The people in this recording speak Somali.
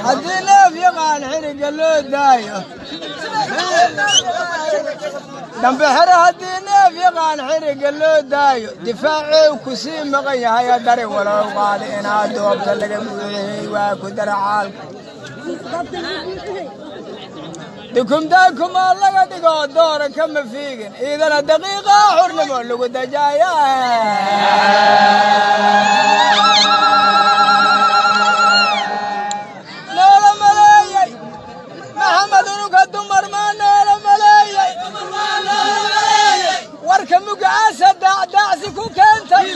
Haddii neef yaqaan xiriga loo daayo dambe xere, haddii neef yaqaan xiriga loo daayo, difaacuu ku sii maqan yahay. Dari walow qaadi inaa doobta laga buuxiyey waa ku dara caalka dukumdaakumaa laga dhigo doora kama fiigin iidana daqiiqa xurnimo lagu dajaaya. Noola maleeyey Maxamed unuka dumar maa noola maleeyey warka mugacaasa daacdaacsi ku keentay.